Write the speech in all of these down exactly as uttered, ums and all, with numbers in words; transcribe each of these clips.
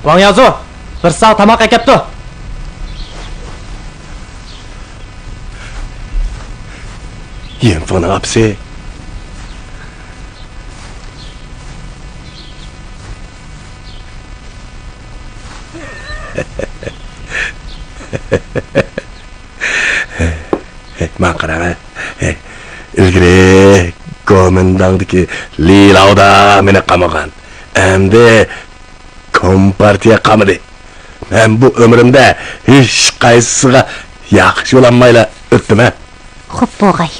ۋاڭ يازۇ، بىر ساغ تاماق ئەكەپتۇ. يىنفېڭنىڭ ئاپىسى. ماڭا قاراڭە. ئىلگىرى گومىنداڭدىكى لىلاۋدا مېنى قامىغان. ئەمدى كومپارتىيە قامىدى. مەن بۇ ئۆمرۈمدە ھېچقايسىسىغا ياخشى بولالمايلا ئۆتتۈم ھە. خوپ بوغاي.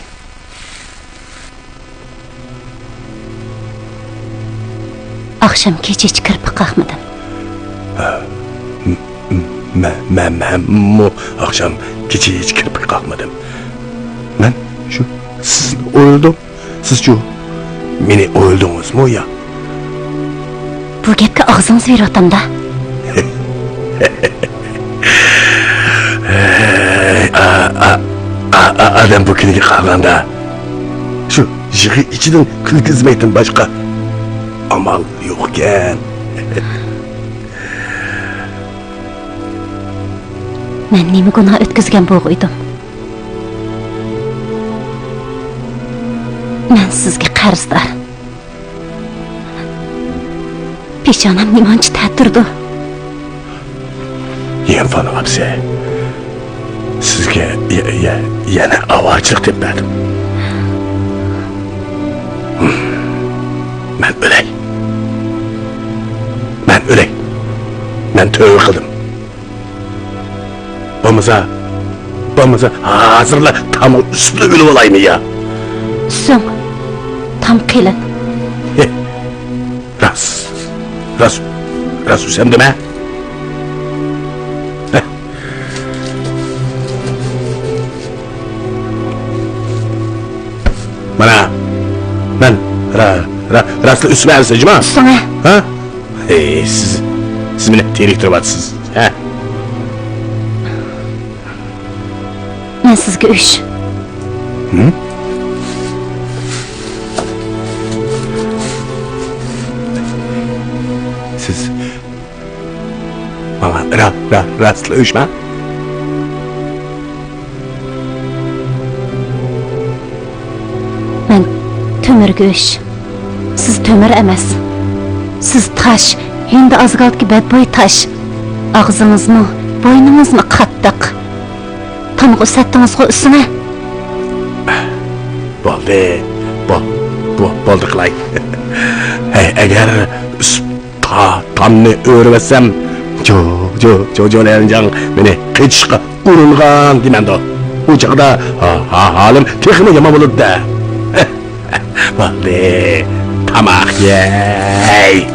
ئاخشام كېچىچە كىرپىك قاقمىدىم. مەن، مەن، مەنمۇ ئاخشام كېچىچە كىرپىك قاقمىدىم. مەن شۇ سىزنى ئويلىدىم. سىزچۇ؟ مېنى ئويلىدىڭىزمۇ يا؟ بۇ گەپكە ئاغزىڭىز بېرىۋاتامدا. ئادەم بۇ كۈنگە قالغاندا، شۇ يىغا ئىچىدىن كۈلكە ئۈزمەيدىن باشقا ئامال يوقكەن. مەن نېمە گۇناھ ئۆتكۈزگەن بولغىيدىم؟ مەن سىزگە قەرزدار. پېشانەم نېمانچە تەتۈردۇ. يىنفېنىڭ ئاپىسى، سىزگە يە-، يە-، يەنە ئاۋارىچىلىق دەپ بەردىم. مەن ئۆلەي. مەن ئۆلەي. مەن تۆۋە قىلدىم. بولمىسا، بولمىسا ھازىرلا تام ئۈستىدە ئۆلۈۋالايمۇ يا؟ سۆڭ، تام قېلىن. ھې، راست، راست، راست ئۈسەمدىمە؟ ھە. مانا، مەن را-، را-، راستلا ئۈسمەمسىز جۇما؟ سۆڭە. ھە؟ ھەي، سىز، سىز مېنى تېرىكتۈرۈۋاتىسىز، ھە؟ مەن سىزگە ئۈچ. ھىم؟ سىز ماڭا را-، را-، راستلا ئۈچمۇ؟ مەن تۆمۈرگە ئۈچ. سىز تۆمۈر ئەمەس. سىز تاش، ھىندى ئازگالدىكى بەدبۇي تاش. ئاغزىڭىزمۇ، بوينىڭىزمۇ قاتتىق. تامغا ئۈسەتتىڭىزغۇ ئۈسۈڭە. بولدى، بو-، بو-، بولدى قىلاي. ھەي، ئەگەر ئۈس-، تا-، تامنى ئۆرۈۋەتسەم، جو-، جو-، جو-، جوليەنجاڭ مېنى قېچىشقا ئۇرۇنغان دېمەمدۇ؟ ئۇ چاغدا ھا-، ھا-، ھالىم تېخىمۇ يامان بولىدۇ-دە. بولدى، تاماق يەي.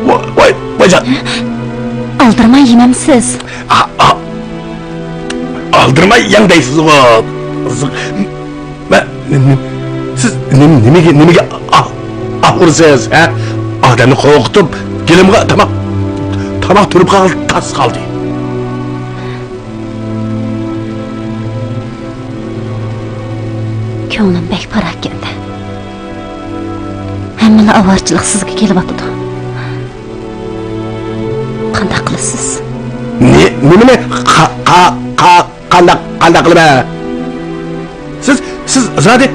ۋاي، ۋاي، ۋايجان! ئالدىرىماي يېمەمسىز؟ ئا، ئا، ئالدىرىماي يەڭ دەيسىزغۇ. مە-، نېمە، سىز نېمە، نېمىگە، نېمىگە ئاھ، ئاھ ئۇرىسىز، ھە؟ ئادەمنى قورقۇتۇپ، گېلىمغا تاماق، تاماق تۈرۈپ قال-، تاس قالدى. كۆڭلۈم بەك پاراكەندە. ھەممىلا ئاۋارىچىلىق سىزگە كېلىۋاتىدۇ. قانداق قىلىسىز؟ نې-، نېمىنى؟ قا-، قا-، قا-، قانداق، قانداق قىلىمەن؟ سىز، سىز زادى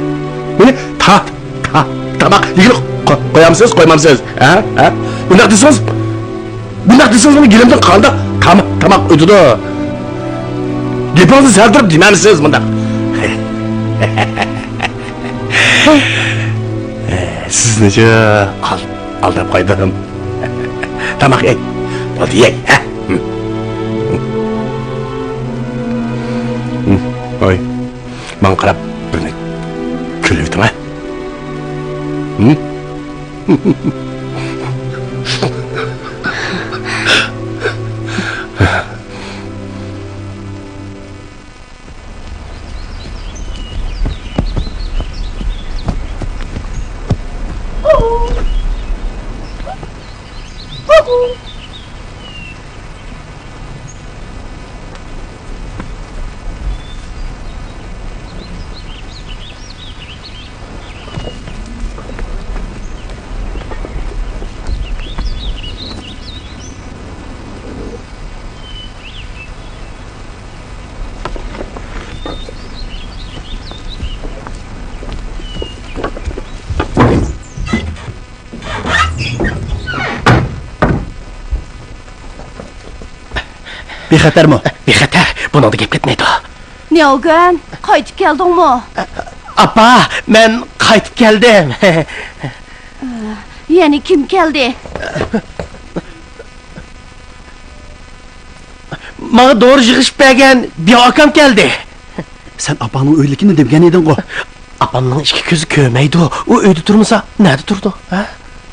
مېنى تا-، تا-، تاماق يېگىلى قو-، قويامسىز، قويمامسىز؟ ھە؟ ھە؟ بۇنداق دېسىڭىز، بۇنداق دېسىڭىز، مېنىڭ گېلىمدىن قانداق تام-، تاماق ئۆتىدۇ؟ گېپىڭىزنى سەل تۇرۇپ دېمەمسىز مۇنداق؟ سىزنىچۇ ئال-، ئالداپ قويدۇم. تاماق يەي. بولدى، يەي، ھە؟ ھوي. ماڭا قاراپ بىرنى كۈلۈۋېتىڭە. ھىم؟ بىخەتەرمۇ؟ بىخەتەر، بۇنىڭدا گەپ كەتمەيدۇ. نياۋگۈەن، قايتىپ كەلدىڭمۇ؟ ئاپا، مەن قايتىپ كەلدىم. يەنە كىم كەلدى؟ ماڭا دورا يىغىشىپ بەرگەن بىياۋ ئاكام كەلدى. سەن ئاپاڭنىڭ ئۆيلۈكىنى دېمىگەن ئىدىڭغۇ؟ ئاپامنىڭ ئىككى كۆزى كۆرمەيدۇ. ئۇ ئۆيدە تۇرمىسا، نەدە تۇرىدۇ، ھە؟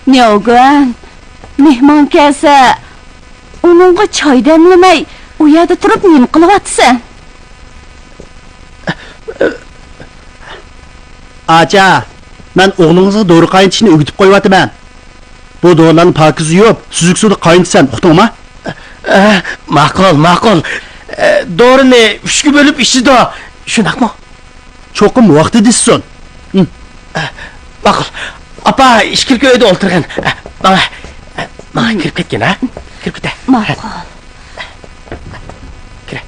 نياۋگۈەن، مېھمان كەلسە، ئۇنىڭغا چاي دەملىمەي، ئۇ يەردە تۇرۇپ نېمە قىلىۋاتىسەن؟ ئاچا، مەن ئوغلىڭىزغا دورا قاينىتىشنى ئۆگىتىپ قويۇۋاتىمەن. بۇ دورىلارنى پاكىز يۇيۇپ، سۈزۈك سۇدا قاينىتىسەن، ئۇقتۇڭما؟ ئە، ماقۇل، ماقۇل. ئە، دورىنى ئۈچكە بۆلۈپ ئىچىدۇ. شۇنداقمۇ؟ چوقۇم ۋاقتىدا ئىچسۇن. ھىم. ئە، ماقۇل. ئاپا، ئىچكىرىكى ئۆيدە ئولتۇرغىن. ئە، ماڭا، ئە، ماڭا كىرىپ كەتكىن، ھە؟ كىرىپ كېتە. ماقۇل. كىرە.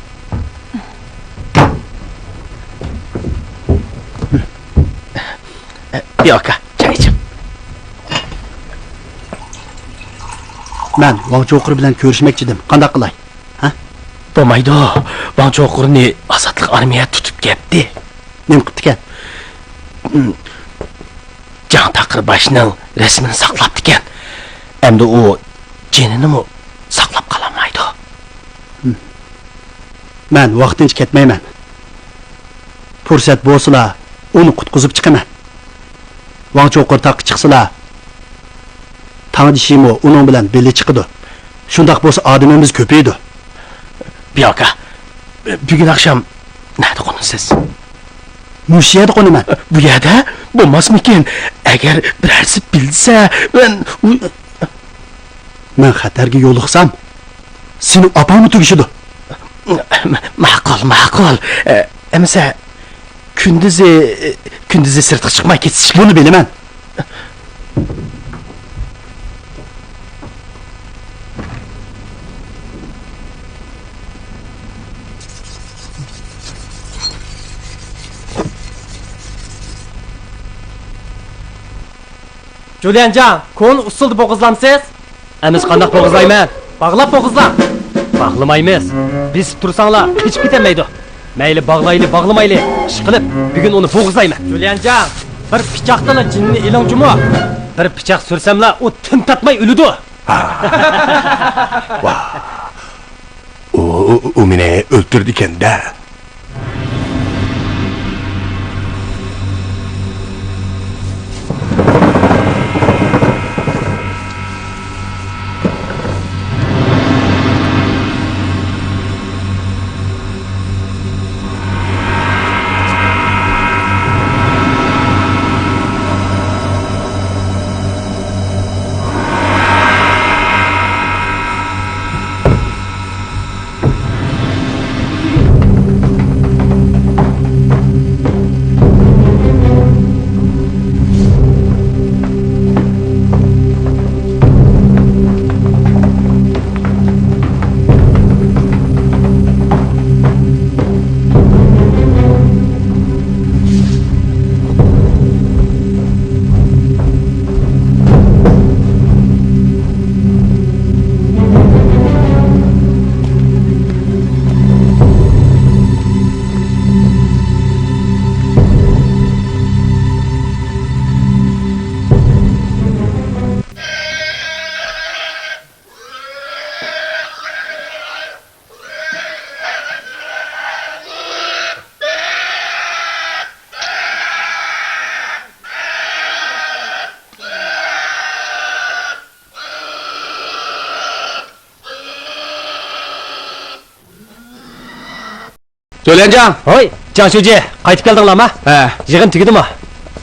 ياكا، چاي ئىچىڭ. مەن ۋاڭ چوقۇر بىلەن كۆرۈشمەكچىدىم. قانداق قىلاي؟ ھە؟ بولمايدۇ. ۋاڭ چوقۇرنى ئازادلىق ئارمىيە تۇتۇپ كەتتى. نېمە قىپتىكەن؟ جاڭ تاقىر باشنىڭ رەسىمىنى ساقلاپتىكەن. ئەمدى ئۇ جېنىنىمۇ ساقلاپ قالالمايدۇ. مەن ۋاقتىنچە كەتمەيمەن. پۇرسەت بولسىلا، ئۇنى قۇتقۇزۇپ چىقىمەن. ۋاڭ چوقۇر تاغقا چىقسىلا، تاڭدىشىمۇ ئۇنىڭ بىلەن بىللە چىقىدۇ. شۇنداق بولسا ئادىمىمىز كۆپىيىدۇ. بىياكا، بۈگۈن ئاخشام نەدە قونىسىز؟ مۇشۇ يەردە قونىمەن. بۇ يەردە؟ بولماسمىكىن؟ ئەگەر بىرەرسى بىلسە، مەن ئۇ- مەن خەتەرگە يولۇقسام، سېنىڭ ئاپاڭمۇ تۈگىشىدۇ. ماقۇل، ماقۇل. ئە، ئەمىسە، كۈندۈزى، كۈندۈزى سىرتقا چىقماي كېتىش. بۇنى بىلىمەن. جۇليەنجاڭ، كونا ئۇسسۇلدا بوغۇزلامسىز؟ ئەمىسە قانداق بوغۇزلايمەن؟ باغلاپ بوغۇزلاڭ. باغلىمايمىز. بېسىپ تۇرساڭلار قېچىپ كېتەلمەيدۇ. مەيلى باغلايلى، باغلىمايلى، ئىشقىلىپ بۈگۈن ئۇنى بوغۇزلايمەن. جۇليەنجاڭ، بىر پىچاقتىلا جېنىنى ئېلىڭ جۇمۇ. بىر پىچاق سۈرسەملا ئۇ تىن تارتماي ئۆلىدۇ. ۋاھ. ئۇ، ئۇ، ئۇ مېنى ئۆلتۈرىدىكەن-دە. جوليەنجاڭ! ھوي! جاڭ شۇجى، قايتىپ كەلدىڭلارما؟ ھە. يىغىن تۈگىدىمۇ؟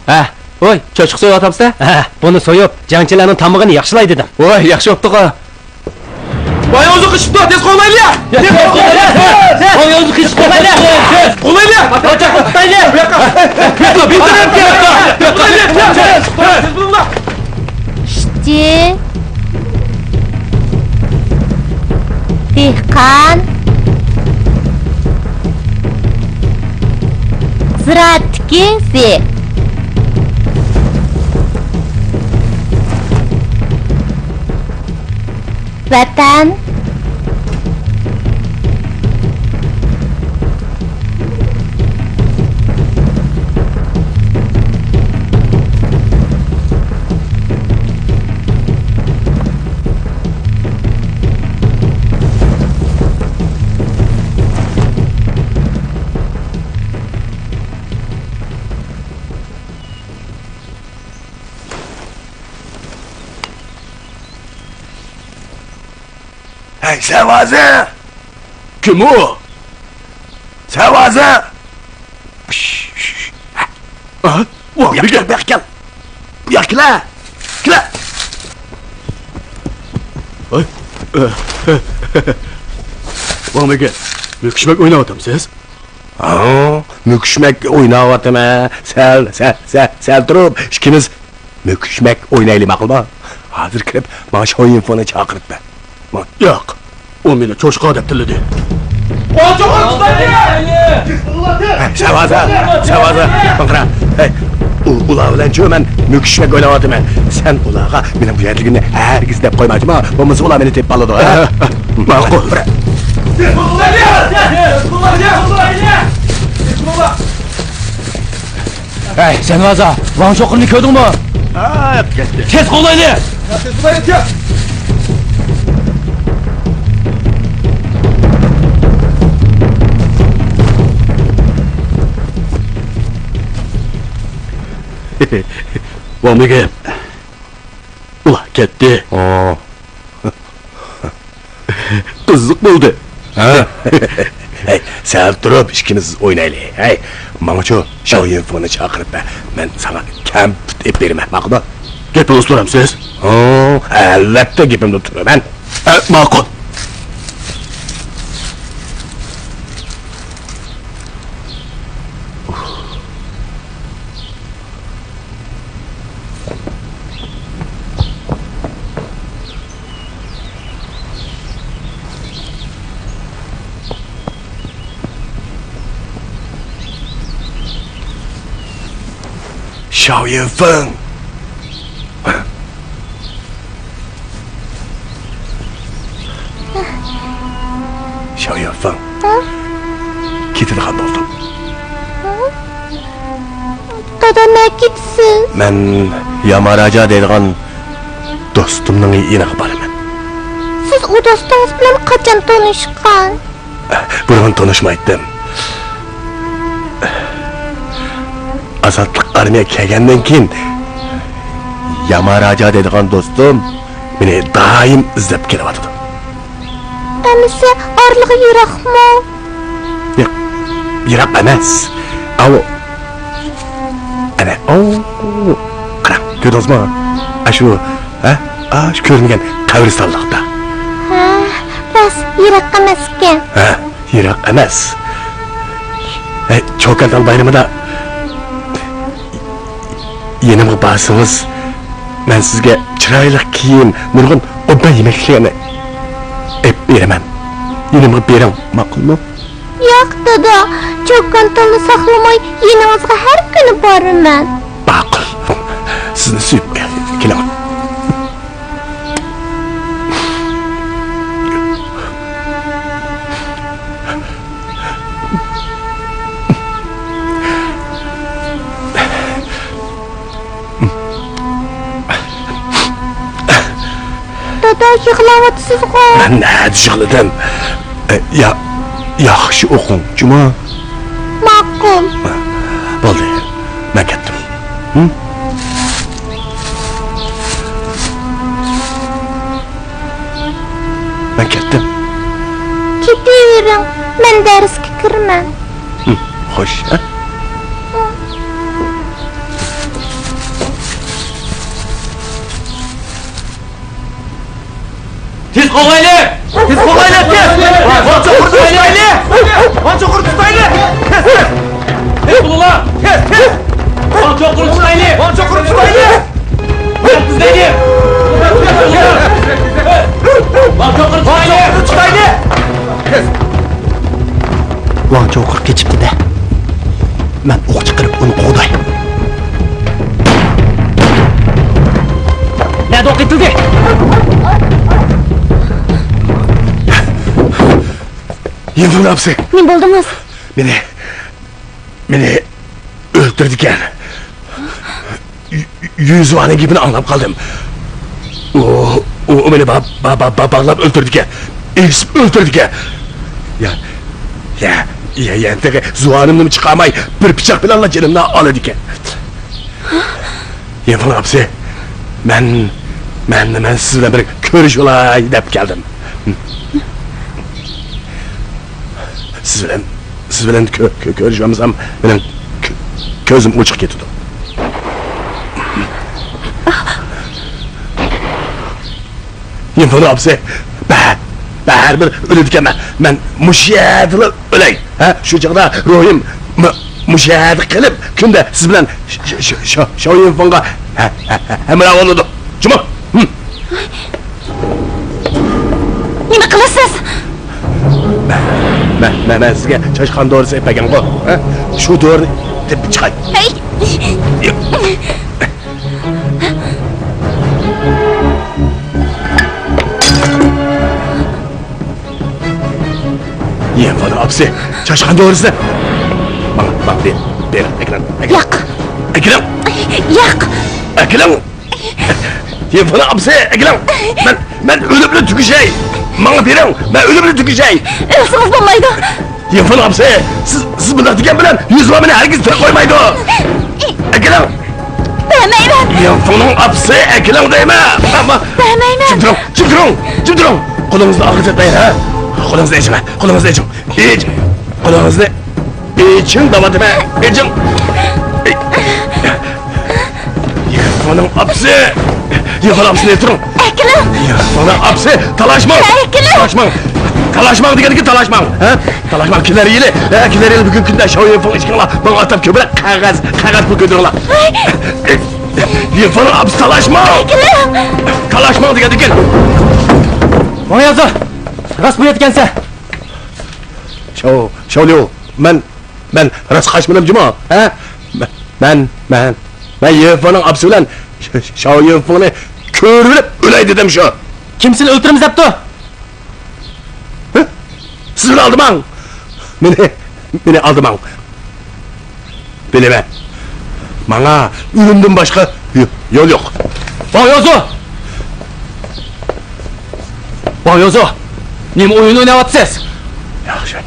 ھە. ھوي، چوشقا سويۇۋاتامسىلەر؟ ھە، بۇنى سويۇپ، جاڭچىلەرنىڭ تامىقىنى ياخشىلاي دېدىم. ۋاي، ياخشى بوپتۇغۇ. ۋاي، ئۆزى قېچىپتۇ، تېز قوغلايلى! تېز قوغلايلى! ۋاي، ئۆزى قېچىپتۇ، تېز قوغلايلى! قوغلايلى! قاچاقنى تۇتايلى! بۇ ياققا! بۇ ياققا! بۇ ياققا! تېز بولۇڭلار! ئىشچى، دېھقان، زىرائەتتىكى زى، ۋەتەن، ئەي، سەۋازى! كىم ئۇ؟ سەۋازى! ھە؟ ۋاڭ بۇ ياققا كەل، بۇ ياققا كەل! بۇ ياققا كېلە! كېلە! ۋاڭ بېگى، مۈكۈشمەك ئويناۋاتامسىز؟ ھا، مۈكۈشمەك ئويناۋاتىمەن. سەل، سەل، سەل، سەل تۇرۇپ، ئىككىمىز مۈكۈشمەك ئوينايلى، ماقۇلمۇ؟ ھازىر كىرىپ، ماڭا شاۋيۈنفېڭنى چاقىرىپ بەر. ياق، ئۇ مېنى چوشقا دەپ تىللىدى. ھە، شەۋازا، شەۋازا، ماڭا قارا. ھەي، ئۇ، ئۇلار بىلەنچۇ مەن مۈكۈشمەك ئويناۋاتىمەن. سەن ئۇلارغا مېنىڭ بۇ يەردىكىمنى ھەرگىز دەپ قويمايچۇما، بولمىسا ئۇلار مېنى تېپىپ قالىدۇ، ھە؟ ھە، ھە، ماقۇل. بىر ھەي، سەنۋازا، ۋاڭ چوقۇرنى كۆردۈڭمۇ؟ ھە، كەتتى. تېز قوغلايلى! تېز قوغلايلى، تېز! ۋاڭ بېگى، ئۇلار كەتتى. ئا. قىزىق بولدى. ھە؟ ھەي، سەل تۇرۇپ ئىككىمىز ئوينايلى. ھەي، ماڭىچۇ، شاۋيۈنفېڭنى چاقىرىپ بەر. مەن ساڭا كەمپۈت ئېلىپ بېرىمەن، ماقۇلمۇ؟ گېپىڭىزدە تۇرامسىز؟ ھە، ئەلۋەتتە گېپىمدە تۇرىمەن. ھە، ماقۇل. شاۋيۈنفېڭ! شاۋيۈنفېڭ. ھە؟ كېتىدىغان بولدۇم. ھە؟ دادا، نەگە كېتىسىز؟ مەن ياماراجا دەيدىغان دوستۇمنىڭ يېنىغا بارىمەن. سىز ئۇ دوستىڭىز بىلەن قاچان تونۇشقان؟ بۇرۇن تونۇشمايتتىم. ئازادلىق ئارمىيەگە كەلگەندىن كېيىن، ياماراجا دەيدىغان دوستۇم مېنى دائىم ئىزدەپ كېلىۋاتىدۇ. ئەمىسە ئارىلىقى يىراقمۇ؟ ياق، يىراق ئەمەس. ئاۋۇ، ئەنە، ئاۋۇ، قاراڭ، كۆردىڭىزمۇ؟ ئاشۇ، ھە؟ ئاشۇ كۆرۈنگەن قەبرىستانلىقتا. ھە، راست، يىراق ئەمەسكەن. ھە، يىراق ئەمەس. ھەي، چوكانتال بايرىمىدا يېنىمغا بارسىڭىز، مەن سىزگە چىرايلىق كىيىم، نۇرغۇن ئوبدان يېمەكلىكلەرنى ئېلىپ بېرىمەن. يېنىمغا بېرىڭ، ماقۇلمۇ؟ ياق، دادا، چوكانتالنى ساقلىماي، يېنىڭىزغا ھەر كۈنى بارىمەن. ماقۇل. سىزنى سۆيۈپ قوياي. كېلىڭ. دادا، يىغلاۋاتىسىزغۇ؟ مەن نەدە يىغلىدىم؟ ئە، يا-، ياخشى ئوقۇڭ، جۇمۇ. ماقۇل. بولدى، مەن كەتتىم. ھە؟ مەن كەتتىم. كېتىۋېرىڭ، مەن دەرسكە كىرىمەن. ھە، خوش، ھە؟ تېز قوغلايلى! تېز قوغلايلى! تېز! ۋاڭ چوقۇرنى تۇتايلى! ۋاڭ چوقۇرنى تۇتايلى! تېز، تېز! تېز بولۇڭلار! تېز، تېز! ۋاڭ چوقۇرنى تۇتايلى! ۋاڭ چوقۇرنى تۇتايلى! ئىزدەيلى! ۋاڭ چوقۇرنى تۇتايلى! ۋاڭ چوقۇر قېچىپتۇ-دە. مەن ئوق چىقىرىپ ئۇنى قوغداي. نەدە ئوق ئېتىلدى؟ يىڭفېڭ ئاپىسى. نېمە بولدىڭىز؟ مېنى، مېنى ئۆلتۈرىدىكەن. يۈ-، يۈزۋانىڭ گېپىنى ئاڭلاپ قالدىم. ئۇ، ئۇ، ئۇ مېنى با-، با-، با-، با-، باغلاپ ئۆلتۈرىدىكەن. ئېسىپ ئۆلتۈرىدىكەن. يا، يا، يا، يا، تېخى زۇۋانىمنىمۇ چىقارماي، بىر پىچاق بىلەنلا جېنىمنى ئالىدىكەن. يىڭفېڭ ئاپىسى، مەن، مەن، مەن سىز بىلەن بىر كۆرۈشۈۋالاي دەپ كەلدىم. سىز بىلەن، سىز بىلەن كۆ-، كۆ-، كۆرۈشۈۋالمىسام، مېنىڭ كۆ-، كۆزۈم ئوچۇق كېتىدۇ. يىنفېڭنىڭ ئاپىسى بە-، بەرىبىر ئۆلىدىكەن. مەن، مەن مۇشۇ يەردىلا ئۆلەي. ھە؟ شۇ چاغدا روھىم م-، مۇشۇ يەردە قېلىپ، كۈندە سىز بىلەن ش-، ش-، ش-، ش-، شاۋ يىنفېڭغا ھە-، ھە-، ھە-، ھەمراھ بولىدۇ. جۇمۇ! ھىم. نېمە قىلىسىز؟ مەن، مەن، مەن سىزگە چاشقان دورىسى ئېلىپ بەرگەنغۇ. ھە؟ شۇ دورىنى تېپىپ چىقاي. ھەي! يىنفېنىڭ ئاپىسى، چاشقان دورىسى. ماڭا، ماڭا بېرىڭ، بېرىڭ، ئەكېلىڭ، ئەكېلىڭ. ياق. ئەكېلىڭ. ياق. ئەكېلىڭ. يىنفېنىڭ ئاپىسى، ئەكېلىڭ. مەن، مەن ئۆلۈپلا تۈگىشەي. ماڭا بېرىڭ، مەن ئۆلۈپلا تۈگىشەي. ئۆلسىڭىز بولمايدۇ. يىنفېنىڭ ئاپىسى، سىز، سىز بۇنداق دېگەن بىلەن يۈزۋا مېنى ھەرگىز تىرىك قويمايدۇ. ئەكېلىڭ. بەرمەيمەن. يىنفېنىڭ ئاپىسى، ئەكېلىڭ دەيمەن. ئەمما بەرمەيمەن. جىم تۇرۇڭ، جىم تۇرۇڭ، جىم تۇرۇڭ. قولىڭىزنى ئاغرىتىۋەتمەيلى، ھە؟ قولىڭىزنى ئېچىڭ، قولىڭىزنى ئېچىڭ. ئېچ-، قولىڭىزنى ئېچىڭ دەۋاتىمەن، ئېچىڭ. يىنفېنىڭ ئاپىسى! يىنفېنىڭ ئاپىسىنى تۇرۇڭ! ئەكېلىڭ! يىنفېنىڭ ئاپىسى! تالاشماڭ! ئەكېلىڭ! تالاشماڭ! تالاشماڭ دېگەندىكىن تالاشماڭ! ھە؟ تالاشماڭ! كېلەر يىلى، ھە، كېلەر يىلى بۈگۈنكى كۈندە شاۋ يىنفېڭ ئىككىڭلار ماڭا ئاتاپ كۆپرەك قەغەز، قەغەز پۇل كۆتۈرۈڭلار! يىنفېنىڭ ئاپىسى، تالاشماڭ! ئەكېلىڭ! تالاشماڭ دېگەندىكىن! ۋاڭ ياۋزۇ! راست بۇ يەردىكەنسەن! شاۋ، شاۋليۇ، مەن مەن راست قاچمىدىم جۇمۇ، ھە؟ مەن، مەن، مەن يىنفېنىڭ ئاپىسى بىلەن ش-، ش-، شاۋ يىنفېڭنى كۆرۈۋېلىپ ئۆلەي دېدىم شۇ. كىم سېنى ئۆلتۈرىمىز دەپتۇ؟ ھە؟ سىز مېنى ئالدىماڭ. مېنى، مېنى ئالدىماڭ. بىلىمەن. ماڭا ئۆلۈمدىن باشقا يو-، يول يوق. ۋاڭ ياۋزۇ! ۋاڭ ياۋزۇ! نېمە ئويۇن ئويناۋاتىسىز؟ ياخشى.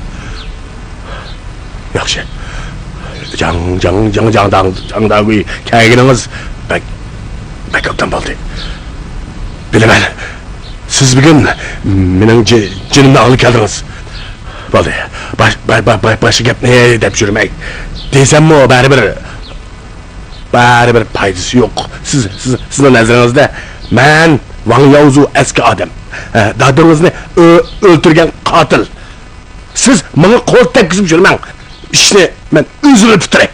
ياخشى. جاڭ، جاڭ، جاڭ، جاڭ، جاڭ، جاڭ داگۈي، كەلگىنىڭىز بەك، بەك ئوبدان بولدى. بىلىمەن، سىز بۈگۈن مېنىڭ جى-، جېنىمنى ئالغىلى كەلدىڭىز. بولدى، باش-، با-، با-، با-، باشقا گەپنى دەپ يۈرمەي. دېسەممۇ بەرىبىر، بەرىبىر پايدىسى يوق. سىز، سىز، سىزنىڭ نەزىرىڭىزدە مەن ۋاڭ ياۋزۇ ئەسكى ئادەم. ھە، دادىڭىزنى ئۆ-، ئۆلتۈرگەن قاتىل. سىز ماڭا قول تەگكۈزۈپ يۈرمەڭ. ئىشنى مەن ئۆزۈم ئېلىپ پۈتتۈرەي.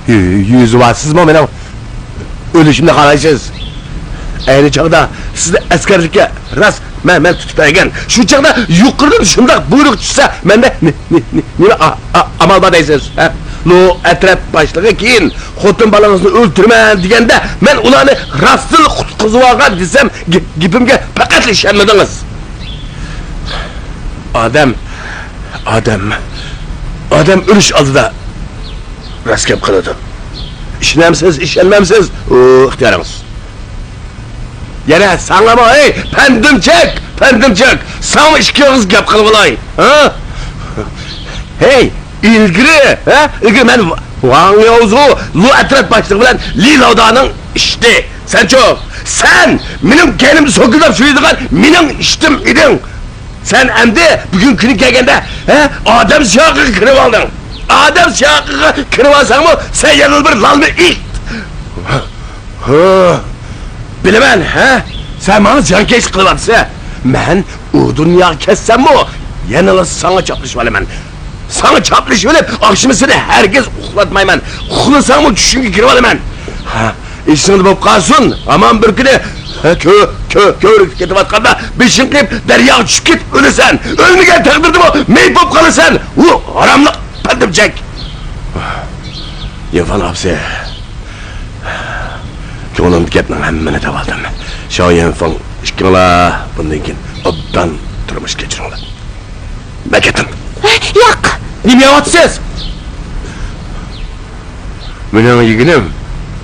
يۈ-، يۈزۋا، سىزمۇ مېنىڭ ئۆلۈشۈمنى خالايسىز؟ ئەينى چاغدا سىزنى ئەسكەرلىككە راست مەن، مەن تۇتۇپ بەرگەن. شۇ چاغدا يۇقىرىدىن شۇنداق بۇيرۇق چۈشسە، مەندە نې-، نې-، نې-، نېمە ئا-، ئا-، ئامال بار دەيسىز؟ ھە؟ لو ئەترەت باشلىقى كېيىن خوتۇن بالىڭىزنى ئۆلتۈرىمەن دېگەندە، مەن ئۇلارنى راستتىنلا قۇتقۇزۇۋالغان دېسەم، گېپ-، گېپىمگە پەقەتلا ئىشەنمىدىڭىز. ئادەم، ئادەم، ئادەم ئۆلۈش ئالدىدا راست گەپ قىلىدۇ. ئىشىنەمسىز، ئىشەنمەمسىز، ئۇ ئىختىيارىڭىز. يەنە ساڭىمۇ، ھەي، پەندىمچەك، پەندىمچەك، ساڭىمۇ ئىككى ئېغىز گەپ قىلىۋالاي، ھە؟ ھەي، ئىلگىرى، ھە؟ ئىلگىرى مەن ۋاڭ ياۋزۇ لۇ ئەترەت باشلىقى بىلەن لى لاۋدانىڭ ئىشتى. سەنچۇ؟ سەن مېنىڭ كەينىمدە سوكۇلداپ سۆيىدىغان مېنىڭ ئىشتىم ئىدىڭ. سەن ئەمدى بۈگۈنكى كۈنى كەلگەندە، ھە، ئادەم سىياقىغا كىرىۋالدىڭ. ئادەم سىياقىغا كىرىۋالساڭمۇ، سەن يەنىلا بىر لالما ئىت. ھە، بىلىمەن، ھە؟ سەن ماڭا جانكەشلىك قىلىۋاتىسەن. مەن ئۇ دۇنياغا كەتسەممۇ، يەنىلا ساڭا چاپلىشىۋالىمەن. ساڭا چاپلىشىۋېلىپ، ئاخشىمى سېنى ھەرگىز ئۇخلاتمايمەن. ئۇخلىساڭمۇ چۈشۈڭگە كىرىۋالىمەن. ھە، ئېسىڭدە بولۇپ قالسۇن، ھامان بىر كۈنى، ھە، كۆ-، كۆ-، كۆۋرۈكتە كېتىۋاتقاندا بېشىڭ قېيىپ دەرياغا چۈشۈپ كېتىپ ئۆلىسەن. ئۆلمىگەن تەقدىردىمۇ مېيىپ بولۇپ قالىسەن. ئۇ ھاراملىق، پەندىمچەك. يىنفېن ئاپىسى، كۆڭلۈمدىكى گەپنىڭ ھەممىنى دەۋالدىم. شاۋ يىنفېڭ ئىككىڭلار بۇندىن كېيىن ئوبدان تۇرمۇش كەچۈرۈڭلار. مەن كەتتىم. ياق! نېمە دەۋاتىسىز؟ مېنىڭ يېگىنىم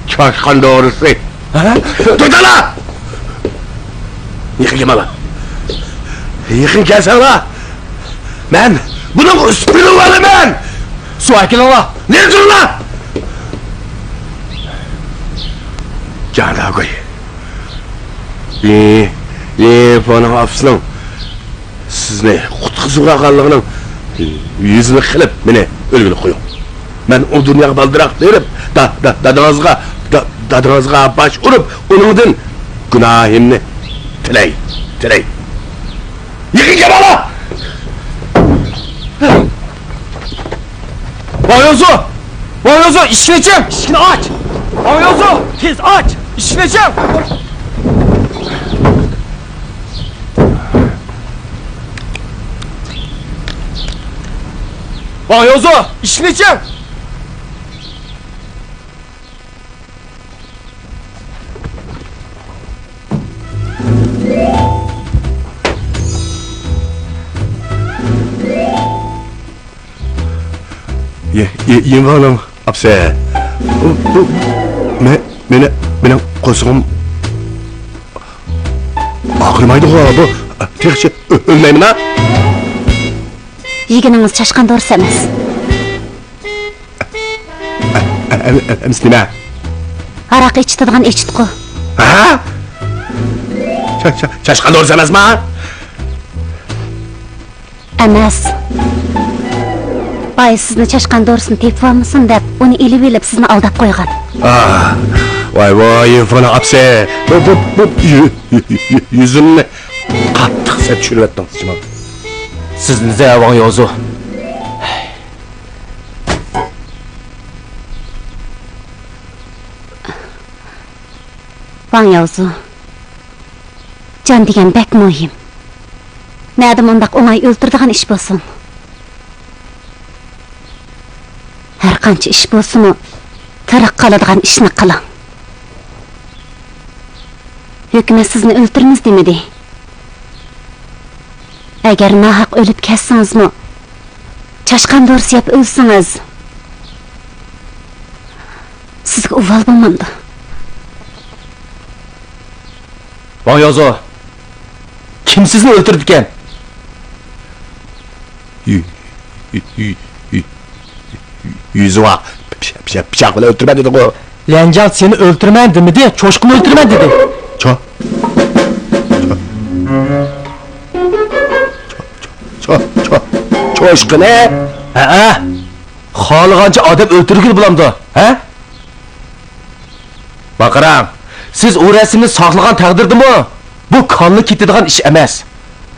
چاشقان دورىسى. ھە؟ توختاڭلار! يېقىن كەلمەڭلار. يېقىن كەلسەڭلار، مەن بۇنىڭغا ئۈسكۈنە بولىمەن! سۇ ئەكېلىڭلار! نېرى تۇرۇڭلار! جاڭ داگۇي. لى، يېفونا ئاپىسىنىڭ سىزنى قۇتقۇزۇۋالغانلىقىنىڭ يۈزىنى قىلىپ، مېنى ئۆلگىلى قويۇڭ. مەن ئۇ دۇنياغا بالدۇراق بېرىپ، دا-، دا-، دادىڭىزغا، دا-، دادىڭىزغا باش ئۇرۇپ، ئۇنىڭدىن گۇناھىمنى تىلەي، تىلەي. يېقىن كەل، بالا! ۋاڭ ياۋزۇ! ۋاڭ ياۋزۇ، ئىشىكنى ئېچىڭ! ئىشىكنى ئاچ! ۋاڭ ياۋزۇ، تېز ئاچ! ئىشىكنى ئېچىڭ! ۋاڭ ياۋزۇ، ئىشىكنى ئېچىڭ! يېفونىڭ ئاپىسى. بۇ، بۇ، مەن، مېنى، مېنىڭ قورسىقىم ئاغرىمايدىغۇ، بۇ تېخىچە ئۆ-، ئۆلمەيمەن-ھە؟ يېگىنىڭىز چاشقان دورىسى ئەمەس. ئە-، ئە-، ئەمىسە نېمە؟ ھاراق ئېچىتىدىغان ئېچىتقۇ. ھە؟ چا-، چا-، چاشقان دورىسى ئەمەسما؟ ئەمەس. بايا سىزنى چاشقان دورىسىنى تېپىۋالمىسۇن دەپ، ئۇنى ئېلىۋېلىپ سىزنى ئالداپ قويغان. ئاھ، ۋاي، ۋاي، يېفونا ئاپىسى. بۇ، بۇ، بۇ يۈ-، يۈ-، يۈ-، يۈزۈمنى قاتتىق سەت چۈشۈرۈۋەتتىڭىز، جۇمۇ. سىزنى دە ۋاڭ ياۋزۇ. ۋاڭ ياۋزۇ، جان دېگەن بەك مۇھىم. نەدە مۇنداق ئوڭاي ئۆلتۈرىدىغان ئىش بولسۇن؟ ھەر قانچە ئىش بولسىمۇ، تىرىق قالىدىغان ئىشنى قىلىڭ. ھۆكۈمەت سىزنى ئۆلتۈرىمىز دېمىدى. ئەگەر ناھەق ئۆلۈپ كەتسىڭىزمۇ، چاشقان دورىسى يەپ ئۆلسىڭىز، سىزگە ئۇۋال بولمامدۇ؟ ۋاڭ ياۋزۇ، كىم سىزنى ئۆلتۈرىدىكەن؟ يۈ-، يۈ-، يۈ-، يۈ-، يۈزۈڭا پىچا-، پىچا-، پىچاق بىلەن ئۆلتۈرمەن دېدىغۇ. ليەنجاڭ سېنى ئۆلتۈرىمەن دېمىدى، چوشقىنى ئۆلتۈرىمەن دېدى. چو-، چو-، چو-، چوشقىنى؟ ھەئە. خالىغانچە ئادەم ئۆلتۈرگىلى بولامدۇ، ھە؟ باقىراڭ، سىز ئۇ رەسىمنى ساقلىغان تەقدىردىمۇ، بۇ كاللا كېتىدىغان ئىش ئەمەس.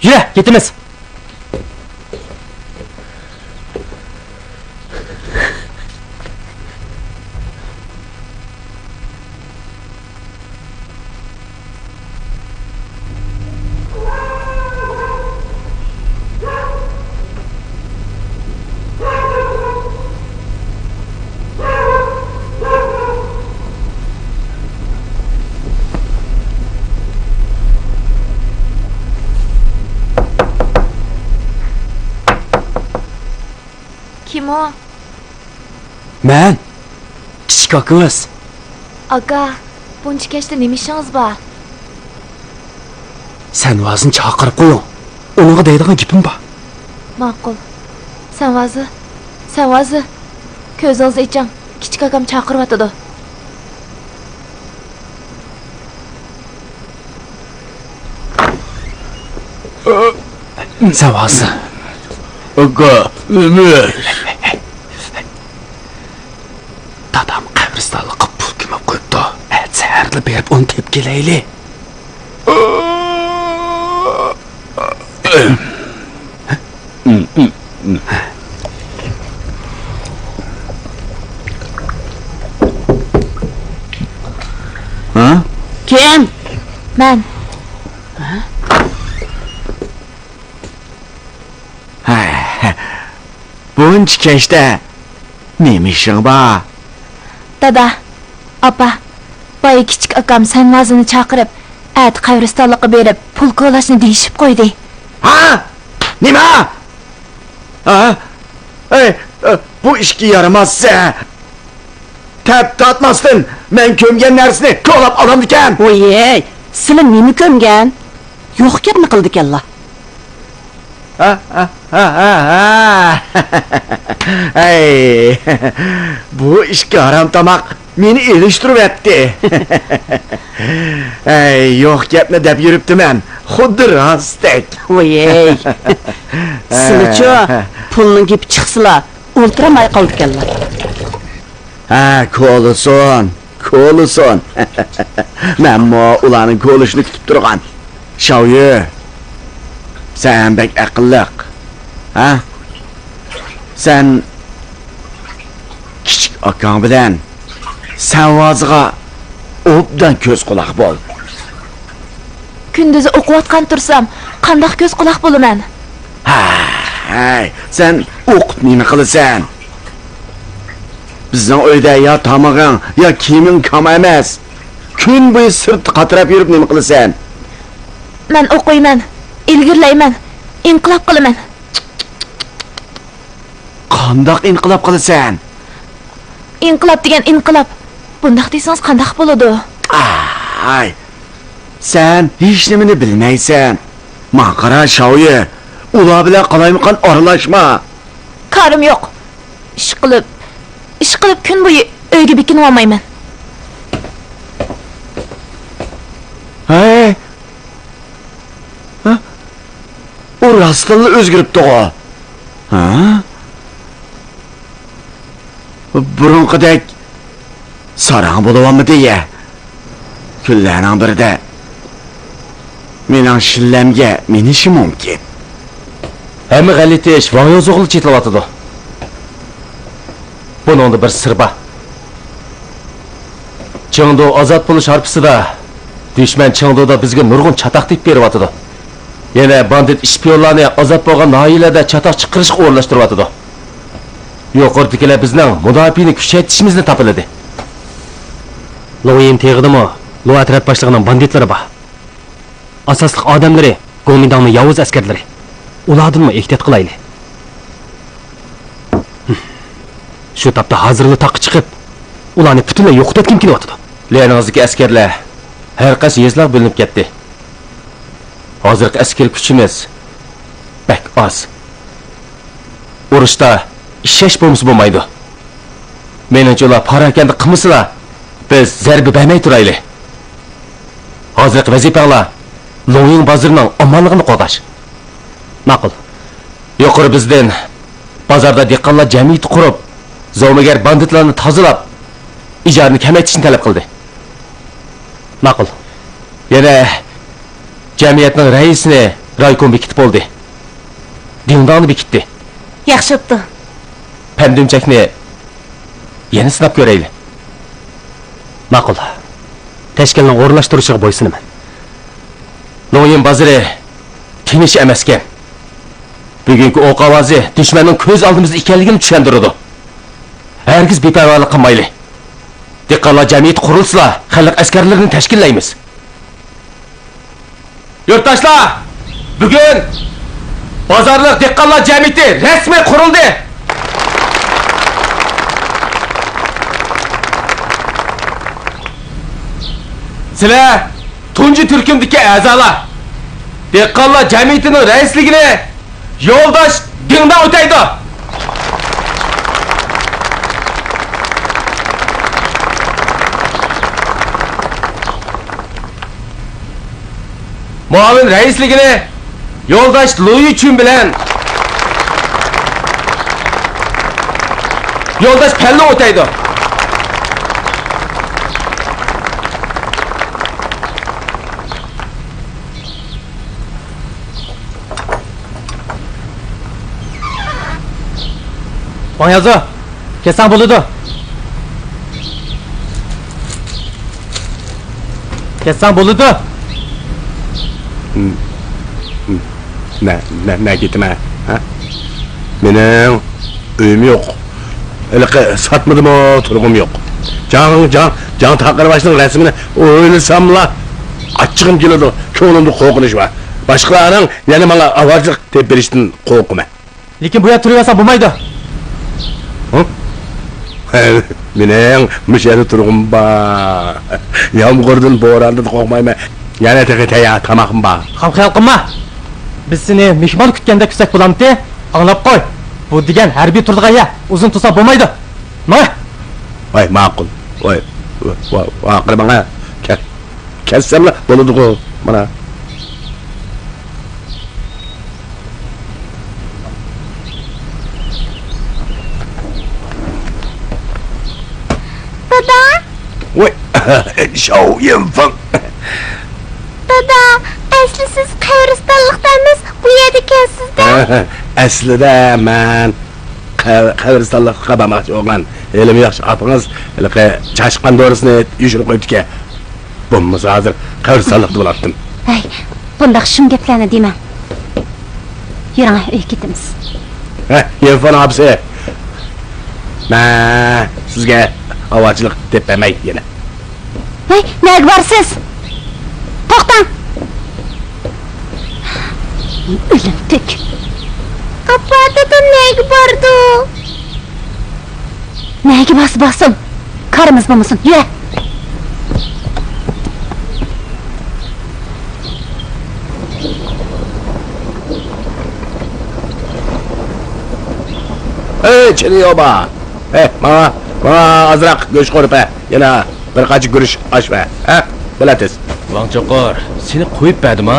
يۈرە، كېتىمىز. كىم ئۇ؟ مەن، كىچىك ئاكىڭىز. ئاكا، بۇنچە كەچتە نېمە ئىشىڭىز بار؟ سەنۋازىنى چاقىرىپ قويۇڭ. ئۇنىڭغا دەيدىغان گېپىم بار. ماقۇل. سەنۋازى، سەنۋازى، كۆزىڭىزنى ئېچىڭ. كىچىك ئاكام چاقىرىۋاتىدۇ. سەنۋازى. ئاكا، نېمە؟ دادام قەبرىستانلىققا پۇل كۆمۈپ قويۇپتۇ. ئەتە سەھەردىلا بېرىپ ئۇنى تېپىپ كېلەيلى. ھە؟ كىم؟ مەن. ھە؟ بۇنچە كەچتە نېمە ئىشىڭ بار؟ دادا، ئاپا، بايا كىچىك ئاكام سەنۋازىنى چاقىرىپ، ئەتە قەبرىستانلىققا بېرىپ پۇل كولاشنى دېيىشىپ قويدى. ھا؟ نېمە؟ ھا؟ ئەي، بۇ ئىشقا يارىماس. تەپ تارتماستىن مەن كۆمگەن نەرسىنى كولاپ ئالامدىكەن. ۋوي، سىلى نېمە كۆمگەن؟ يوق گەپنى قىلىدىكەنلا. ھا، ھا، ھا، ھا، ھا. ھەي، بۇ ئىككى ھارام تاماق مېنى ئېلىشتۇرۇۋەتتى. ھەي، يوق گەپنى دەپ يۈرۈپتىمەن. خۇددى راستتەك. ۋويەي. سىلىچۇ، پۇلنىڭ گېپى چىقسىلا، ئولتۇرالماي قالىدىكەنلا. ھە، كولىسۇن، كولىسۇن. مەنمۇ ئۇلارنىڭ كولىشىنى كۈتۈپ تۇرغان. شاۋيۈ، سەن بەك ئەقىللىق. ھە؟ سەن كىچىك ئاكاڭ بىلەن سەنۋازىغا ئوبدان كۆز قۇلاق بول. كۈندۈزى ئوقۇۋاتقان تۇرسام، قانداق كۆز قۇلاق بولىمەن؟ ھەي، سەن ئوقۇپ نېمە قىلىسەن؟ بىزنىڭ ئۆيدە يا تامىقىڭ، يا كىيىمىڭ كام ئەمەس. كۈن بويى سىرتتا قاتراپ يۈرۈپ نېمە قىلىسەن؟ مەن ئوقۇيمەن، ئىلگىرىلەيمەن، ئىنقىلاب قىلىمەن. قانداق ئىنقىلاب قىلىسەن؟ ئىنقىلاب دېگەن ئىنقىلاب. بۇنداق دېسىڭىز قانداق بولىدۇ؟ ئاي، سەن ھېچنېمىنى بىلمەيسەن. ماڭا قارا، شاۋيۈ، ئۇلار بىلەن قالايمىقان ئارىلاشما. كارىم يوق. ئىشقىلىپ، ئىشقىلىپ كۈن بويى ئۆيگە بېكىنىۋالمايمەن. ھەي! ھە؟ ئۇ راستتىنلا ئۆزگىرىپتىغۇ. ھە؟ بۇرۇنقىدەك ساراڭ بولۇۋالمىدى يە. كۈنلەرنىڭ بىرىدە مېنىڭ شىللەمگە مىنىشى مۇمكىن. ھەممە غەلىتە ئىش ۋاڭ يوزۇغىلا چېتىلىۋاتىدۇ. بۇنىڭدا بىر سىر بار. چېڭدۇ ئازاد بولۇش ھارپىسىدا دۈشمەن چېڭدۇدا بىزگە نۇرغۇن چاتاق تېپىپ بېرىۋاتىدۇ. يەنە باندىت ئىشپىيونلارنى ئازاد بولغان ناھىيەلەردە چاتاق چىقىرىشقا ئورۇنلاشتۇرۇۋاتىدۇ. يۇقىرىدىكىلەر بىزنىڭ مۇداپىئەنى كۈچەيتىشىمىزنى تاپىلىدى. لوڭيىن تېغىدىمۇ لۇ ئەترەت باشلىقىنىڭ باندىتلىرى بار. ئاساسلىق ئادەملىرى گومىنداڭنىڭ ياۋۇز ئەسكەرلىرى. ئۇلاردىنمۇ ئېھتىيات قىلايلى. شۇ تاپتا ھازىرلا تاغقا چىقىپ، ئۇلارنى پۈتۈنلەي يوقىتىۋەتكۈم كېلىۋاتىدۇ. ليەنىڭىزدىكى ئەسكەرلەر ھەر قايسى يېزىلارغا بۆلۈنۈپ كەتتى. ھازىرقى ئەسكەر كۈچىمىز بەك ئاز. ئۇرۇشتا ئىشەش بولمىسا بولمايدۇ. مېنىڭچە ئۇلار پاراكەندە قىلمىسىلا، بىز زەربە بەرمەي تۇرايلى. ھازىرقى ۋەزىپەڭلار لوڭيىڭ بازىرىنىڭ ئامانلىقىنى قوغداش. ماقۇل. يۇقىرى بىزدىن بازاردا دېھقانلار جەمئىيىتى قۇرۇپ، زومىگەر باندىتلارنى تازىلاپ، ئىجارىنى كېمەيتىشنى تەلەپ قىلدى. ماقۇل. يەنە جەمئىيەتنىڭ رەئىسىنى رايكوم بېكىتىپ بولدى. دىڭداڭنى بېكىتتى. ياخشى بوپتۇ. پەمدۈمچەكنى يەنە سىناپ كۆرەيلى. ماقۇل. تەشكىلنىڭ ئورۇنلاشتۇرۇشىغا بويسۇنىمەن. لوڭيىن بازىرى تىنچ ئەمەسكەن. بۈگۈنكى ئوق ئاۋازى دۈشمەننىڭ كۆز ئالدىمىزدا ئىكەنلىكىنى چۈشەندۈرىدۇ. ھەرگىز بىپەرۋالىق قىلمايلى. دېھقانلار جەمئىيىتى قۇرۇلسىلا، خەلق ئەسكەرلىرىنى تەشكىللەيمىز. يۇرتداشلار، بۈگۈن بازارلىق دېھقانلار جەمئىيىتى رەسمىي قۇرۇلدى. سىلەر تۇنجى تۈركۈمدىكى ئەزالار. دېھقانلار جەمئىيىتىنىڭ رەئىسلىكىنى يولداش دىڭداڭ ئۆتەيدۇ. مۇئاۋىن رەئىسلىكىنى يولداش لۇيىچۈن بىلەن يولداش پەنلۇ ئۆتەيدۇ. ۋاڭ يازۇ، كەتسەڭ بولىدۇ. كەتسەڭ بولىدۇ. نە، نە، نە كېتىمەن؟ ھە؟ مېنىڭ ئۆيۈم يوق. ھېلىقى ساتمىدىمۇ تۇرغۇم يوق. جاڭ، جاڭ، جاڭ تاقىرباشنىڭ رەسىمىنى ئويلىساملا ئاچچىقىم كېلىدۇ. كۆڭلۈمدە قورقۇنچ بار. باشقىلارنىڭ يەنە ماڭا ئاۋارىچىلىق تېپىپ بېرىشىدىن قورقىمەن. لېكىن بۇ يەردە تۇرۇۋەرسەڭ بولمايدۇ. ھە؟ مېنىڭ مۇشۇ يەردە تۇرغۇم بار. يامغۇردىن، بوراندىن قورقمايمەن. يەنە تېخى تەييار تاماقمۇ بار. خام خىيال قىلما. بىز سېنى مېھمان كۈتكەندەك كۈتسەك بولامتى؟ ئاڭلاپ قوي. بۇ دېگەن ھەربىي تۇرىدىغان يەر. ئۇزۇن تۇرساق بولمايدۇ. ماڭە. ۋاي، ماقۇل. ۋاي، ۋاي، ۋاي، ئاخىرى ماڭا. كەل. كەتسەملا بولىدىغۇ، مانا. ۋاي، شاۋ يىنفېڭ. دادا، ئەسلى سىز قەبرىستانلىقتا ئەمەس، بۇ يەردىكەنسىز-دە. ئەسلىدە مەن قە-، قەبرىستانلىققا بارماقچى بولغان. ھېلىمۇ ياخشى ئاپىڭىز ھېلىقى چاشقان دورىسىنى يوشۇرۇپ قويۇپتىكەن. بولمىسا ھازىر قەبرىستانلىقتا بولاتتىم. ھەي، بۇنداق شۇم گەپلەرنى دېمەڭ. يۈرۈڭ، ئۆيگە كېتىمىز. ھە، يىنفېڭ ئاپىسى. مەن سىزگە ئاۋارىچىلىك دەپ بەرمەي يەنە. ھەي، نەگە بارىسىز؟ توختاڭ! ئۆلۈمتۈك. ئاپا، دادام نەگە بارىدۇ؟ نەگە بارسا بارسۇن، كارىمىز بولمىسۇن، يۈرە! ھەي، چىنيوبا! ھەي، ماڭا، ماڭا ئازراق گۆش قورۇپ بەر، يەنە بىر قاچا گۈرۈچ ئاش بەر، ھە؟ بېلەتىس. ۋاڭ چوقۇر، سېنى قويۇپ بەردىما؟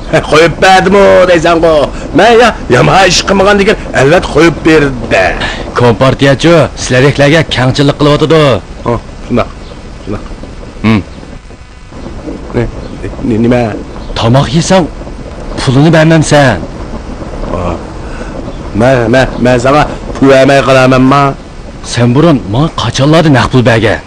قويۇپ بەردىمۇ دەيسەنغۇ؟ مەن يا يامان ئىش قىلمىغاندىكىن، ئەلۋەتتە قويۇپ بەردى. كومپارتىيەچۇ سىلەردەكلەرگە كەڭچىللىك قىلىۋاتىدۇ. ھە، شۇنداق، شۇنداق. ھىم. نېمە؟ تاماق يېسەڭ، پۇلىنى بەرمەمسەن؟ مەن، مەن، مەن ساڭا پۇل بەرمەي قالامەنما؟ سەن بۇرۇن ماڭا قاچانلاردا نەق پۇل بەرگەن؟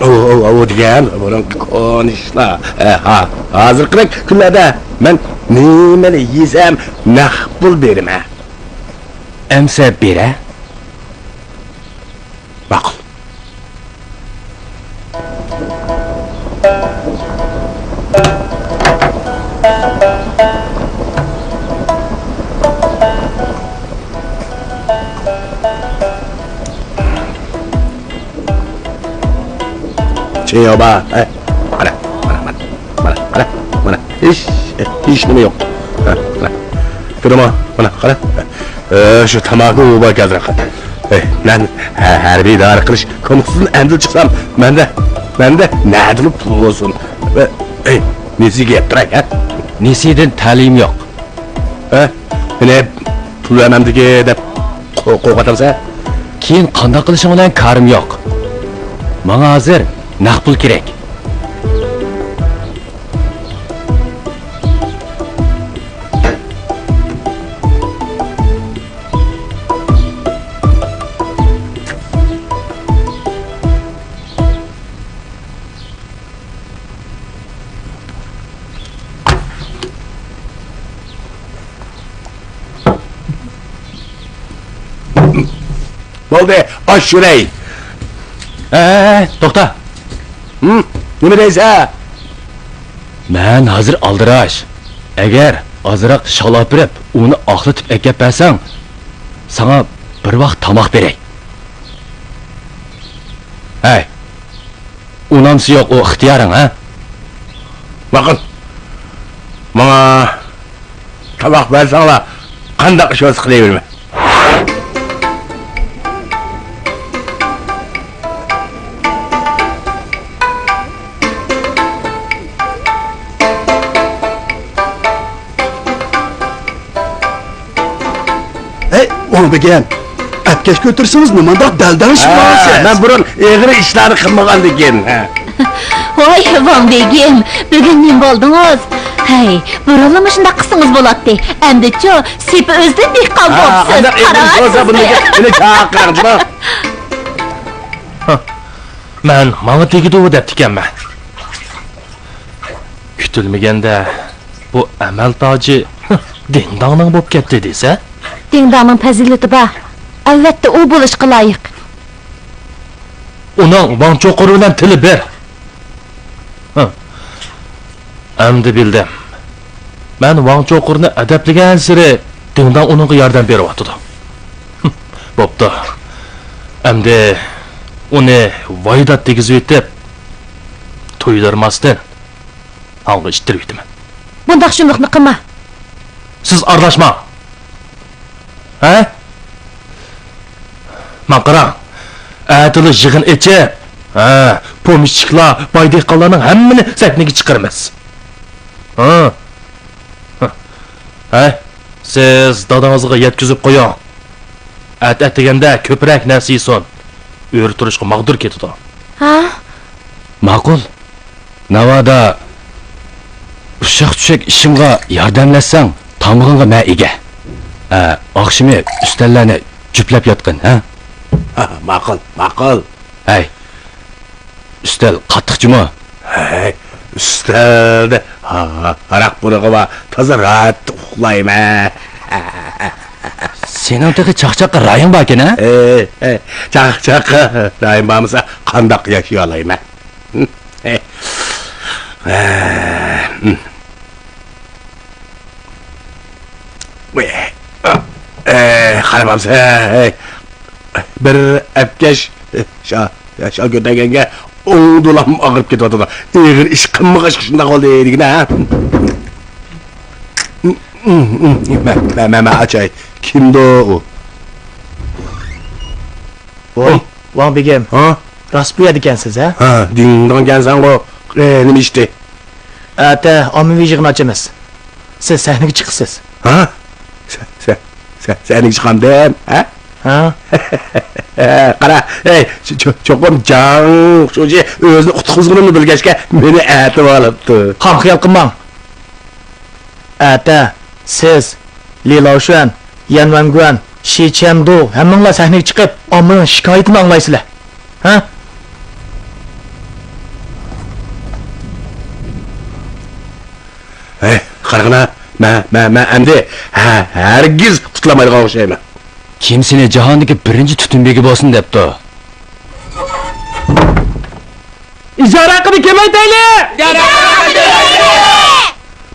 ئۇ، ئۇ، ئۇ دېگەن بۇرۇنقى كونا ئىشلار. ھە، ھازىرقىدەك كۈنلەردە مەن نېمىنى يېسەم نەق پۇل بېرىمەن. ئەمسە بېرە. ماقۇل. چىياۋبا، ھە، قارا، مانا، مانا، مانا، قارا، مانا، ھېچ، ھېچ نېمە يوق. ھە، مانا. كۆردۈڭمۇ؟ مانا، قارا. ئە، شۇ تاماكا بۇ بار كەلدىراق. ئەي، مەن ھە-، ھەربىي ئىدارە قىلىش كومىتېتىدىن ئەمدىلا چىقسام، مەندە، مەندە نەدىلا پۇل بولسۇن؟ ئەي، نېسىگە يەپ تۇراي، ھە؟ نېسىدىن تەلىيىم يوق. ھە؟ مېنى پۇل بەرمەمدىكى دەپ قو-، قوغلىۋاتامسەن؟ كېيىن قانداق قىلىشىڭ بىلەن كارىم يوق. ماڭا ھازىر نەق پۇل كېرەك. بولدى، ئاش يۈرەي. ھەي، توختا. ھىم، نېمە دەيسەن؟ مەن ھازىر ئالدىراش. ئەگەر ئازراق شال ئاپىرىپ، ئۇنى ئاقلىتىپ ئەكەپ بەرسەڭ، ساڭا بىر ۋاق تاماق بېرەي. ھەي، ئۇنامسى يوق، ئۇ ئىختىيارىڭ، ھە؟ ماقۇل. ماڭا تاماق بەرسەڭلار، قانداق ئىش بولسا قىلىۋېرىمەن. ھەي، ۋاڭ بېگىم، ئەپكەش كۆتۈرسىڭىز نېمانداق دەلدەڭشىپ ماڭىسىز؟ مەن بۇرۇن ئېغىر ئىشلارنى قىلمىغاندىكىن. ھە. ۋاي، ۋاڭ بېگىم، بۈگۈن نېمە بولدىڭىز؟ ھەي، بۇرۇنلا مۇشۇنداق قىلسىڭىز بولاتتى. ئەمدىچۇ، سېپى ئۆزىدىن بىخ قالدى بولۇپسىز. قاراڭ سىز. ھە، مېنى چاقىرىڭچۇ. مەن ماڭا تېگىدۇ دەپتىكەنمەن. كۈتۈلمىگەندە بۇ ئەمەل تاجى دىڭداڭنىڭ بولۇپ كەتتى دېسە؟ دىڭداڭنىڭ پەزىلىتى بار. ئەلۋەتتە، ئۇ بولۇشقا لايىق. ئۇنىڭ ۋاڭ چوقۇر بىلەن تىلى بىر. ھە. ئەمدى بىلدىم. مەن ۋاڭ چوقۇرنى ئەدەپلىگەنسېرى دىڭداڭ ئۇنىڭغا ياردەم بېرىۋاتىدۇ. بوپتۇ. ئەمدى ئۇنى ۋايدات دېگۈزۈۋېتىپ، تۇيدۇرماستىن ھاڭغا ئىتتىرىۋېتىمەن. بۇنداق شۇملۇقنى قىلما. سىز ئارىلاشماڭ. ھە؟ ماڭا قاراڭ. ئەتىلا يىغىن ئېچىپ، ھە، پومېشچىكلار، باي دېھقانلارنىڭ ھەممىنى سەھنىگە چىقىرىمىز. ھە؟ ھە؟ ھەي، سىز دادىڭىزغا يەتكۈزۈپ قويۇڭ. ئەتە ئەتىگەندە كۆپرەك نەرسە يېسۇن. ئۆرە تۇرۇشقا ماغدۇر كېتىدۇ. ھە؟ ماقۇل. ناۋادا ئۇششاق-چۈششەك ئىشىمغا ياردەملەشسەڭ، تامىقىڭغا مەن ئىگە. ئە، ئاخشىمى ئۈستەللەرنى جۈپلەپ ياتقىن، ھە؟ ھا، ماقۇل، ماقۇل. ھەي، ئۈستەل قاتتىق جۇمۇ. ھەي، ئۈستەلدە ھا-، ھاراق پۇرىقى بار، تازا راھەت ئۇخلايمەن. سېنىڭ تېخى چاقچاققا رايىڭ باركەن، ھە؟ ئەي، ئەي، چاقچاققا رايىم بارمىسا، قانداق ياشىيالايمەن؟ ئەي، قارىمامسەن، ئەي، بىر ئەپكەش شا-، شال كۆتەرگەنگە ئوڭ دولام ئاغرىپ كېتىۋاتىدۇ. ئېغىر ئىش قىلمىغاچقا شۇنداق بولدى دېگىنە، ھە؟ مە-، مە-، مە-، مە ئاچاي. كىمدۇ ئۇ؟ ۋوي، ۋاڭ بېگىم. ھا؟ راست بۇ يەردىكەنسىز، ھە؟ ھا، دىڭ داڭ كەنسەڭغۇ. ئە، نېمە ئىشتى؟ ئەتە ئاممىۋى يىغىن ئاچىمىز. سىز سەھنىگە چىقىسىز. ھا؟ سە-، سە-، سە-، سەھنىگە چىقامدىم، ھە؟ ھا؟ قارا، ھەي، چو-، چو-، چوقۇم جاڭ شۇجى ئۆزىنى قۇتقۇزغىنىمنى بىلگەچكە مېنى ئەتىۋالىپتۇ. خام خىيال قىلماڭ. ئەتە سىز، لى لاۋشۈەن، يەن ۋەنگۈەن، شى چيەندۇ ھەممىڭلار سەھنىگە چىقىپ، ئاممىنىڭ شىكايىتىنى ئاڭلايسىلەر. ھە؟ ھەي، قارىغىنا، مەن، مەن، مەن ئەمدى ھە-، ھەرگىز قۇتۇلالمايدىغان ئوخشايمەن. كىم سېنى جاھاندىكى بىرىنچى تۈتۈن بېگى بولسۇن دەپتۇ؟ ئىجارە ھەققىنى كېمەيتەيلى!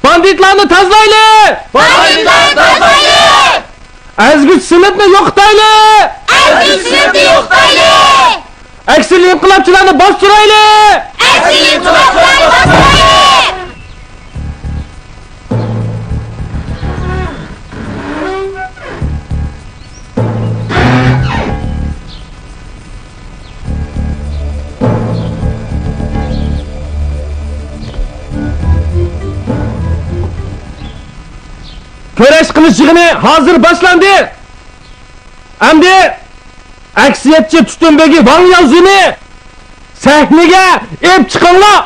باندىتلارنى تازىلايلى! باندىتلارنى تازىلايلى! ئەزگۈچى سىنىپنى يوقىتايلى! ئەزگۈچى سىنىپنى يوقىتايلى! ئەكسىل ئىنقىلابچىلارنى باستۇرايلى! ئەكسىل ئىنقىلابچىلارنى باستۇرايلى! كۈرەش قىلىش يىغىنى ھازىر باشلاندى. ئەمدى ئەكسىيەتچى تۈتۈن بېگى ۋاڭ ياۋزۇنى سەھنىگە ئېلىپ چىقىڭلار!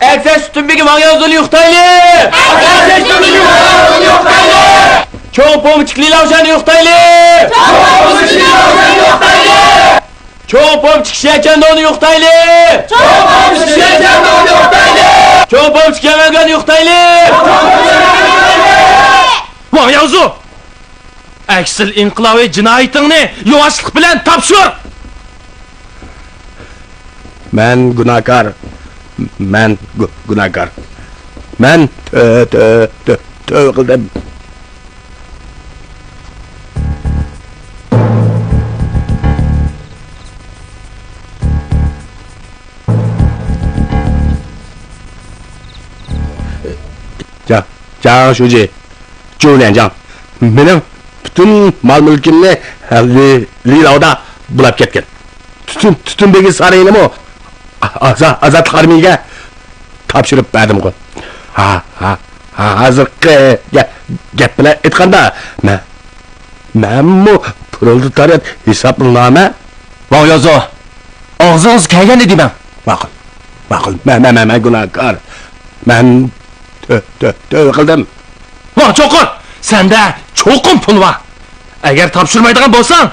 ئەكسىيەتچى تۈتۈن بېگى ۋاڭ ياۋزۇنى يوقىتايلى! ئەكسىيەتچى تۈتۈن بېگى ۋاڭ ياۋزۇنى يوقىتايلى! چوڭ پومېشچىك لى لاۋشۈەننى يوقىتايلى! چوڭ پومېشچىك لى لاۋشۈەننى يوقىتايلى! چوڭ پومېشچىك شى چيەندۇنى يوقىتايلى! چوڭ پومېشچىك شى چيەندۇنى يوقىتايلى! چوڭ پومېشچىك يەن ۋەنگۈەننى يوقىتايلى! ۋاڭ ياۋزۇ! ئەكسىل ئىنقىلابىي جىنايىتىڭنى يۇۋاشلىق بىلەن تاپشۇر! مەن گۇناھكار. مەن گۇ-، گۇناھكار. مەن تۆ-، تۆ-، تۆ-، تۆۋە قىلدىم. جا-، جاڭ شۇجى، جۇ ليەنجاڭ، مېنىڭ پۈتۈن مال-مۈلكۈمنى لى، لى لاۋدا بۇلاپ كەتكەن. تۈتۈن، تۈتۈن بېگى سارىيىنىمۇ ئازا-، ئازادلىق ئارمىيىگە تاپشۇرۇپ بەردىمغۇ. ھا، ھا، ھا، ھازىرقى گە-، گەپ بىلەن ئېيتقاندا، مەن، مەنمۇ پرولېتارىيات ھېسابلىنامەن. ۋاڭ يازۇ، ئاغزىڭىزغا كەلگەننى دېمەڭ. ماقۇل، ماقۇل، مەن، مەن، مەن، مەن گۇناھكار. مەن تۆ-، تۆ-، تۆۋە قىلدىم. ۋاڭ چوقۇر، سەندە چوقۇم پۇل بار. ئەگەر تاپشۇرمايدىغان بولساڭ،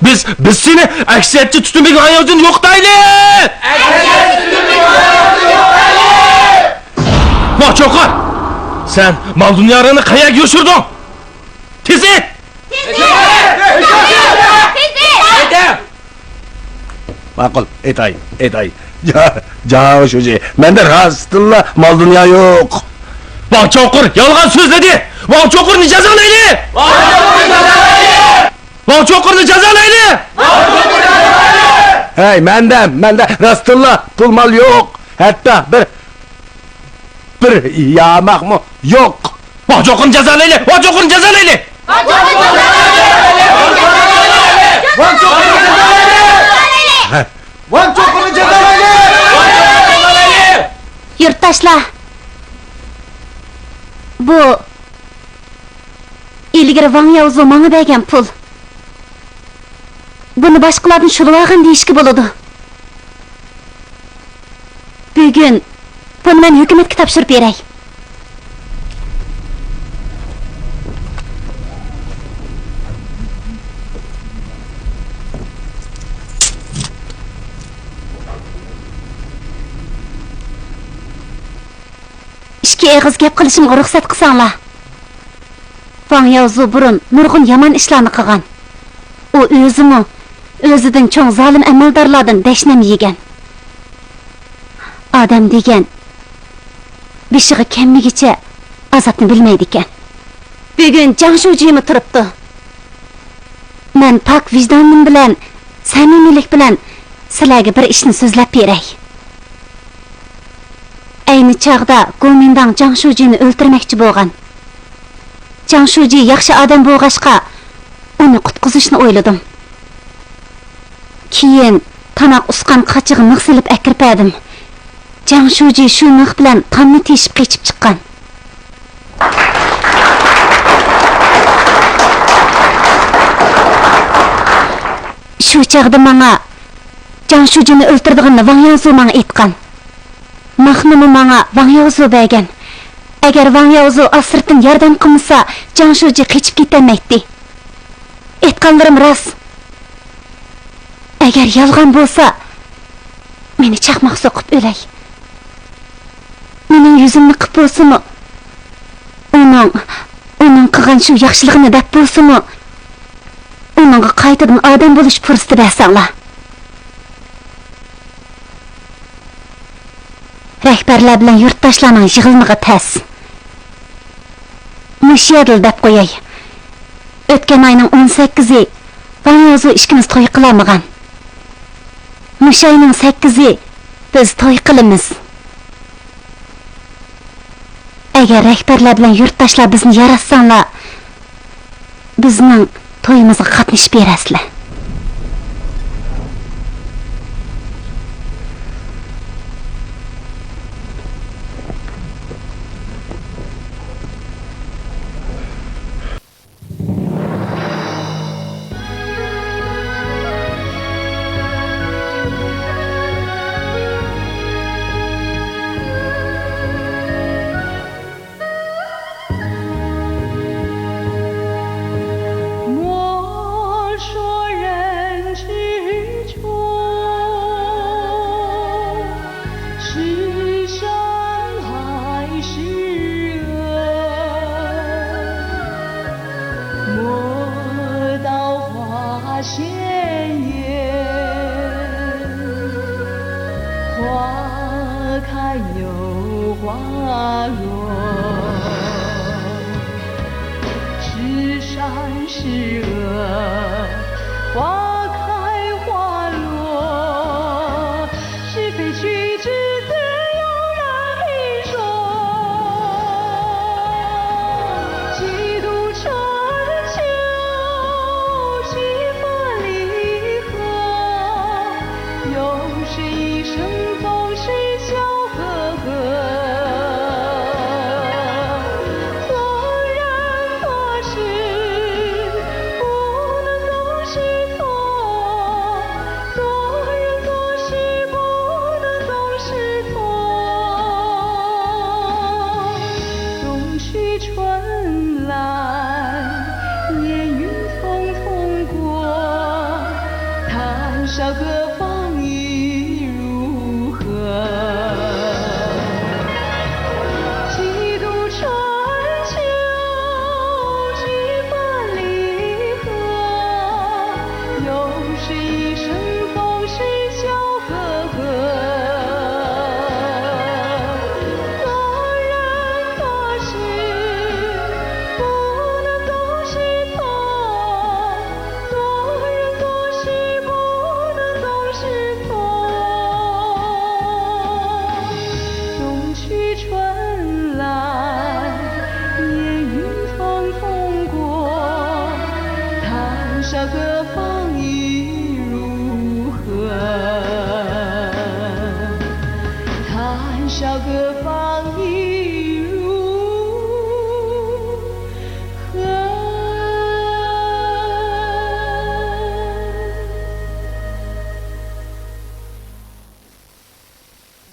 بىز، بىز سېنى ئەكسىيەتچى تۈتۈن بېگى ۋاڭ ياۋزۇنى يوقىتايلى! ۋاڭ چوقۇر، سەن مال-دۇنيالىرىنى قەيەرگە يوشۇردۇڭ؟ تېز ئېيت! ماقۇل، ئېيتاي، ئېيتاي. جا-، جاڭ شۇجى، مەندە راستتىنلا مال-دۇنيا يوق. ۋاڭ چوقۇر، يالغان سۆزلىدى! ۋاڭ چوقۇرنى جازالايلى! ۋاڭ چوقۇرنى جازالايلى! ھەي، مەندە، مەندە راستتىنلا پۇل-مال يوق. ھەتتا بىر بىر ياماقمۇ يوق. ۋاڭ چوقۇرنى جازالايلى! ۋاڭ چوقۇرنى جازالايلى! ۋاڭ چوقۇرنى جازالايلى! ۋاڭ چوقۇرنى جازالايلى! يۇرتداشلار، بۇ ئىلگىرى ۋاڭ ياۋزۇ ماڭا بەرگەن پۇل. بۇنى باشقىلاردىن شۇلۇۋالغان دېيىشكە بولىدۇ. بۈگۈن بۇنى مەن ھۆكۈمەتكە تاپشۇرۇپ بېرەي. ئىككى ئېغىز گەپ قىلىشىمغا رۇخسەت قىلساڭلار. ۋاڭ ياۋزۇ بۇرۇن نۇرغۇن يامان ئىشلارنى قىلغان. ئۇ ئۆزىمۇ ئۆزىدىن چوڭ زالىم ئەمەلدارلاردىن دەشنەم يېگەن. ئادەم دېگەن بېشىغا كەلمىگۈچە ئازابنى بىلمەيدىكەن. بۈگۈن جاڭ شۇجىمۇ تۇرۇپتۇ. مەن پاك ۋىجدانىم بىلەن، سەمىمىيلىك بىلەن سىلەرگە بىر ئىشنى سۆزلەپ بېرەي. ئەينى چاغدا گومىنداڭ جاڭ شۇجىنى ئۆلتۈرمەكچى بولغان. جاڭ شۇجى ياخشى ئادەم بولغاچقا، ئۇنى قۇتقۇزۇشنى ئويلىدىم. كېيىن تاماق ئۇسقان قاچىغا مىخ سېلىپ ئەكىرىپ بەردىم. جاڭ شۇجى شۇ مىخ بىلەن تامنى تېشىپ قېچىپ چىققان. شۇ چاغدا ماڭا جاڭ شۇجىنى ئۆلتۈرىدىغىنىنى ۋاڭ ياۋزۇ ماڭا ئېيتقان. مىخنىمۇ ماڭا ۋاڭ ياۋزۇ بەرگەن. ئەگەر ۋاڭ ياۋزۇ ئاستىرتتىن ياردەم قىلمىسا، جاڭ شۇجى قېچىپ كېتەلمەيتتى. ئېيتقانلىرىم راست. ئەگەر يالغان بولسا، مېنى چاقماق سوقۇپ ئۆلەي. مېنىڭ يۈزۈمنى قىپ بولسىمۇ، ئۇنىڭ، ئۇنىڭ قىلغان شۇ ياخشىلىقىنى دەپ بولسىمۇ، ئۇنىڭغا قايتىدىن ئادەم بولۇش پۇرسىتى بەرسەڭلار. رەھبەرلەر بىلەن يۇرتداشلارنىڭ يىغىلمىقى تەس. مۇشۇ يەردىلا دەپ قوياي. ئۆتكەن ئاينىڭ ئون سەككىزى ۋاڭ ياۋزۇ ئىككىمىز توي قىلالمىغان. مۇشۇ ئاينىڭ سەككىزى بىز توي قىلىمىز. ئەگەر رەھبەرلەر بىلەن يۇرتداشلار بىزنى ياراتساڭلار، بىزنىڭ تويىمىزغا قاتنىشىپ بېرەسىلەر.